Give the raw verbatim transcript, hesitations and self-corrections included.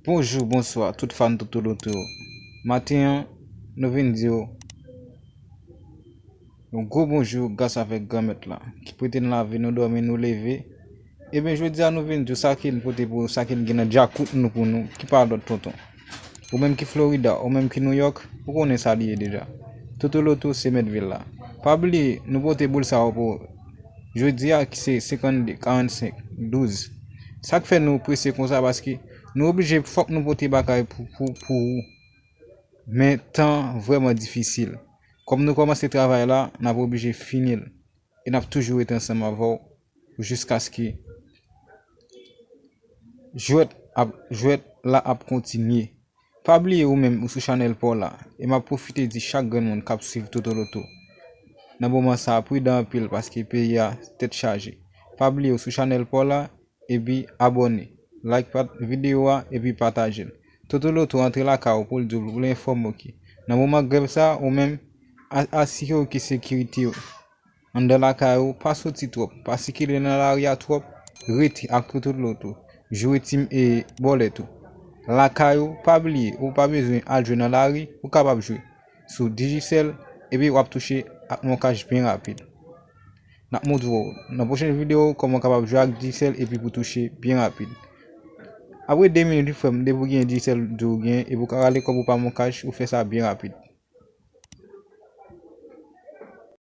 Bonjou, bonswa, tout fan Toto Loto yo. Maten an, nou vin di w yon gwo bonjou gras avèk Granmèt la, ki prete n lavi, nou dòmi, nou leve. Ebyen, jodi a nou vin di w sa ke n pote pou, sa ke n gen nan djakout nou pou nou, ki pa lòt tonton. Ou menm ki Florida, ou menm ki New York, ou konnen sa li ye deja. Toto Loto se mèt vil la. Pa bliye, nou pote boul sa yo pou jodi a ki se senkannde, karannsenk, douz. Sa k fè nou prese konsa, paske nou oblije, fòk nou pote bagay pou, pou, pou ou. Men tan vrèman difisil. Kòm nou kòmanse travay la, n ap oblije fini l. E n ap toujou rete ansanm avè w jiskaske jwèt ap, jwèt la ap kontinye. Pa bliye ou menm ou sou chanèl pa w la, e m ap pwofite di chak grenn moun k ap swiv Toto Loto nan moman sa a, pridan anpil paske peyi a tèt chaje. Pa bliye ou sou chanèl pa w la, epi abòne, like pa, videyo a, epi pataje l. Toto Loto antre lakay ou pou l di w, pou l enfòme w ke nan moman grèv sa a, ou menm, a, asire w ke sekirite w anndan lakay ou, pa soti twòp, pa sikile nan lari a twòp, rete ak Toto Loto, jwe tim e bòlèt ou. Lakay ou, pa bliye, ou pa bezwen al jwe nan lari, ou kapab jwe sou Digicel, epi w ap touche ak Moncash byen rapid. N ap montre w nan pwochèn videyo kòman w kapab jwe ak Digicel epi pou touche byen rapid. Apre de minit, wi frè m, depi w gen Digicel, di w gen, epi w ka rale kòb ou pa Moncash, ou fè sa byen rapid.